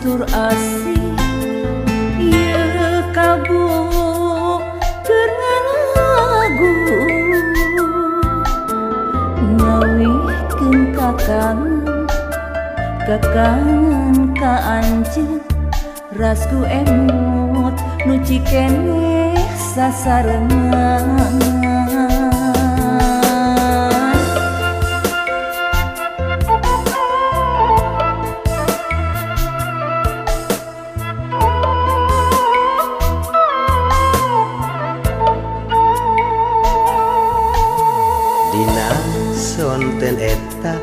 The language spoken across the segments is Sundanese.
tur asih ieu kalbu keur ngalagu ngawihkeun kakangen ka anjeun rasku emut nu cikeneh sasarengan. Dina sonten eta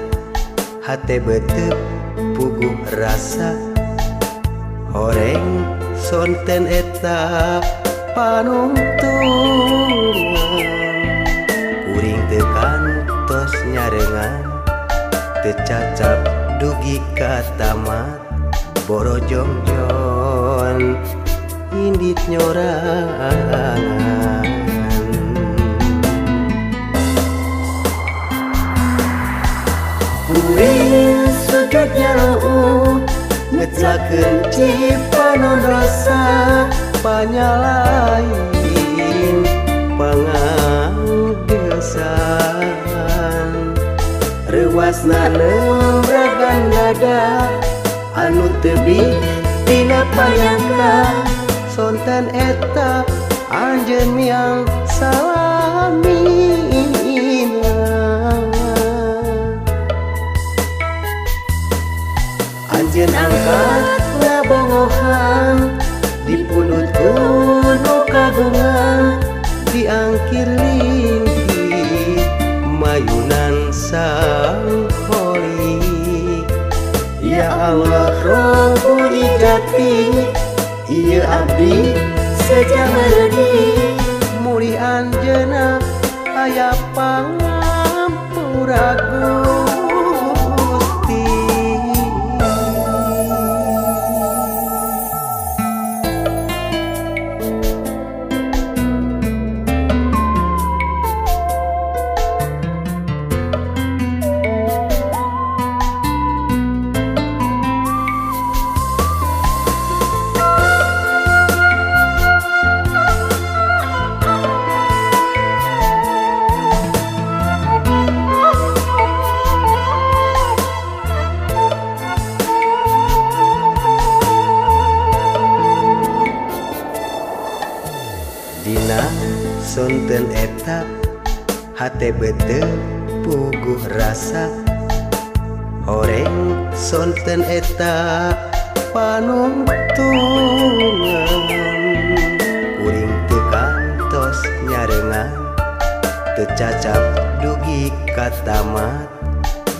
hate betep puguh rasa horeng sonten eta panungtungan kuring teu kantos nyarengan teu cacap dugi ka tamat borojongjon indit nyorangan. Kuring sujud nyalu'u ngeclakeun cipanon rasa panyalain panganggesan reuasna nembragan dada anu tebih tina panyangka sonten eta anjeun miang salamina. Anjeun angkat ngabongohan dipundhut ku nu kagungan diangkir lingkih mayunan sang Kholiq. Ya Allah Rabbul Izzati ieu abdi seja meureundi mulih anjeunna aya pangampura Gusti. Dina sonten eta hate beteu puguh rasa horeng sonten eta panungtungan kuring teu kantos nyarengan teu cacap dugi ka tamat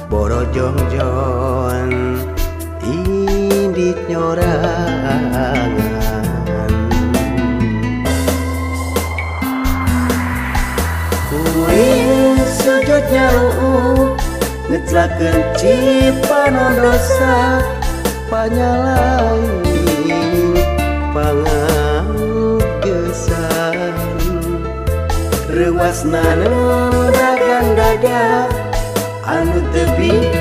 borojongjon indit nyorangan. Kuring sujud nyalu'u ngeclakeun cipanon dosa panyalain panganggesan reuasna nembragan dada anu tebih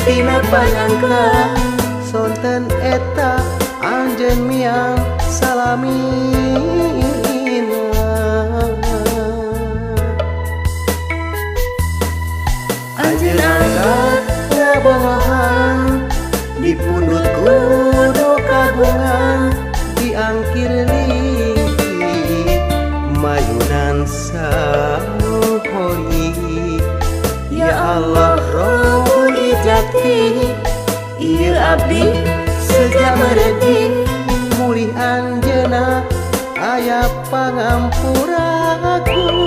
tina panyangka sonten eta anjeun miang salamina. Anjeun angkat ngabongohan dipundhut ku nu kagungan diangkir lingkih mayunan sang Kholiq. Ya Allah Rabbul Izzati ieu abdi seja meureundi mulih anjeunna aya pangampura Gusti.